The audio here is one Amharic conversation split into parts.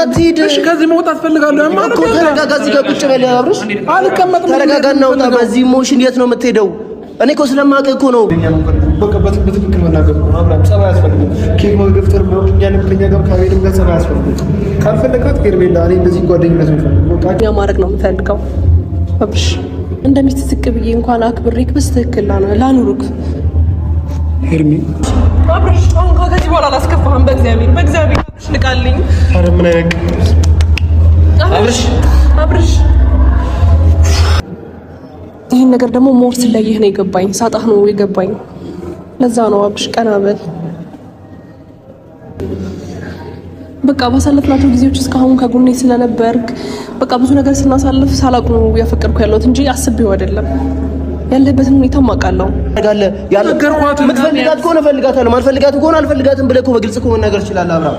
አትሂድ። እሺ፣ ከዚህ መውጣት ፈልጋለሁ። እኮ ተረጋጋ። እዚህ ጋር ቁጭ በል አብርሽ። አልቀመጥም። ተረጋጋና ውጣ። በዚህ emotion የት ነው የምትሄደው? እኔ እኮ ስለማውቅህ እኮ ነው። በቃ በትክክል መናገር ነው። አብርሃም፣ ጸባይ አያስፈልግም። ኬክ መገፍተር ነው። እኛንም ከኛ ጋር ከአቤልም ጋር ጸባይ አያስፈልግም። ካልፈለጋት ሄርሜላ፣ እኔ እንደዚህ ጓደኝነት ነው የምፈልገው። በቃ ማድረግ ነው የምፈልገው። አብርሽ፣ እንደ ሚስት ዝቅ ብዬ እንኳን አክብሬክ በስትክክል ላኑሩክ። ሄርሚ። አብርሽ፣ አሁን ከዚህ በኋላ አላስከፋህም። በእግዚአብሔር፣ በእግዚአብሔር አብርሽ ንቃልኝ። ኧረ ምን አይነት አብርሽ፣ አብርሽ፣ ይህን ነገር ደግሞ more ስለይህ ነው የገባኝ፣ ሳጣህ ነው የገባኝ። ለዛ ነው አብርሽ፣ ቀና በል። በቃ ባሳለፍናቸው ጊዜዎች እስካሁን ከጎኔ ስለነበርክ፣ በቃ ብዙ ነገር ስናሳልፍ ሳላቅ ነው ያፈቀርኩ ያለሁት እንጂ አስቤው አይደለም። ያለበትን ሁኔታ አውቃለሁ። የምትፈልጋት ከሆነ እፈልጋታለሁ፣ ማልፈልጋት ከሆነ አልፈልጋትም ብለህ እኮ በግልጽ እኮ መናገር ትችላለህ አብርሃም።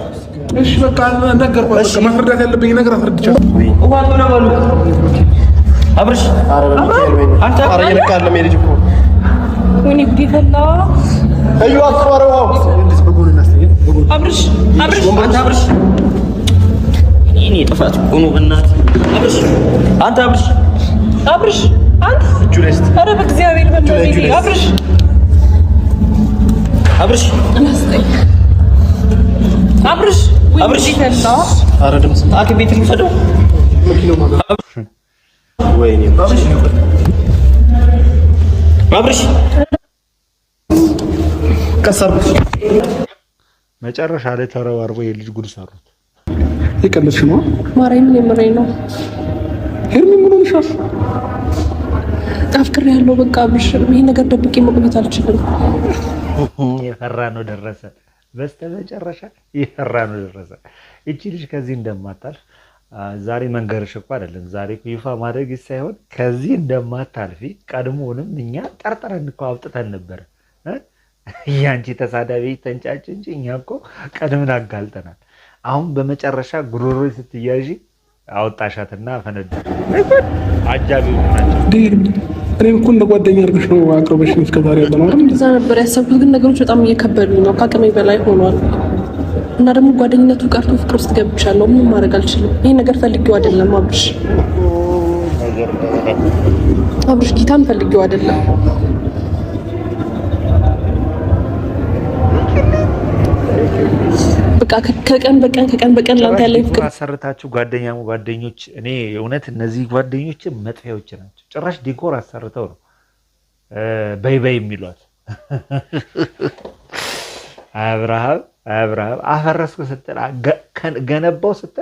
እሺ፣ በቃ ነገርኳት። በቃ ማስረዳት ያለብኝ ነገር አስረድቻለሁ። አብርሽ፣ አንተ ኧረ እየነካ አይደለም የልጅ እኮ። ወይኔ ጉዴ ፈላ። እዩ አትሯረው። እንደዚህ በጎን እናስተኛ፣ በጎን። አብርሽ፣ አብርሽ። አንተ አብርሽ፣ እኔ ጥፋት እኮ ነው። በእናትህ አብርሽ፣ አንተ አብርሽ። አብርሽ፣ አንተ። እጁ ላይ እስኪ። ኧረ በእግዚአብሔር፣ በእግዚአብሔር አብርሽ። አብርሽ። አብርሽ፣ ወይኔ አብርሽ። ጉዴ ፈላ። ኧረ ድምፅ። ሐኪም ቤት እንውሰደው። ወይኔ። አብርሽ። ቀስ አድርጉት። መጨረሻ ላይ ተረባርቦ የልጅ ጉድ ሰሩት። የቀለድሽ ነው? ማርያምን፣ የምሬን ነው። ሄርሚ፣ ምን ሆነሻል? አፍቅሬ ያለው በቃ አብርሽ፣ ይሄን ነገር ደብቄ መቆየት አልችልም። የፈራ ነው ደረሰ። በስተመጨረሻ የፈራ ነው ደረሰ። እቺ ልጅ ከዚህ እንደማታልፍ ዛሬ መንገርሽ እኮ አይደለም፣ ዛሬ ይፋ ማድረግ ሳይሆን ከዚህ እንደማታልፊ ቀድሞውንም እኛ ጠርጥረን እኮ አውጥተን ነበር። ያንቺ ተሳዳቢ ተንጫጭ እንጂ እኛ እኮ ቀድምን አጋልጠናል። አሁን በመጨረሻ ጉሮሮ ስትያዢ አወጣሻትና ፈነዳሽ። አጃቢው ናቸው። እኔም እኮ እንደ ጓደኛ አድርገሽ ነው አቅርበሽኝ እስከዛሬ ያለ ነው አይደል? እንደዛ ነበር ያሰብኩት፣ ግን ነገሮች በጣም እየከበዱኝ ነው፣ ከአቅሜ በላይ ሆኗል። እና ደግሞ ጓደኝነቱ ቀርቶ ፍቅር ውስጥ ገብቻለሁ። ምንም ማድረግ አልችልም። ይሄን ነገር ፈልጌው አይደለም አብርሽ፣ አብርሽ፣ ጌታን ፈልጌው አይደለም። በቃ ከቀን በቀን ከቀን በቀን ላንተ ያለኝ ፍቅር አሰርታችሁ ጓደኛ ጓደኞች፣ እኔ እውነት እነዚህ ጓደኞች መጥፊያዎች ናቸው። ጭራሽ decor አሰርተው ነው በይ በይ የሚሏት። አብርሃም፣ አብርሃም፣ አፈረስኩ ስትል ገነባው ስትል።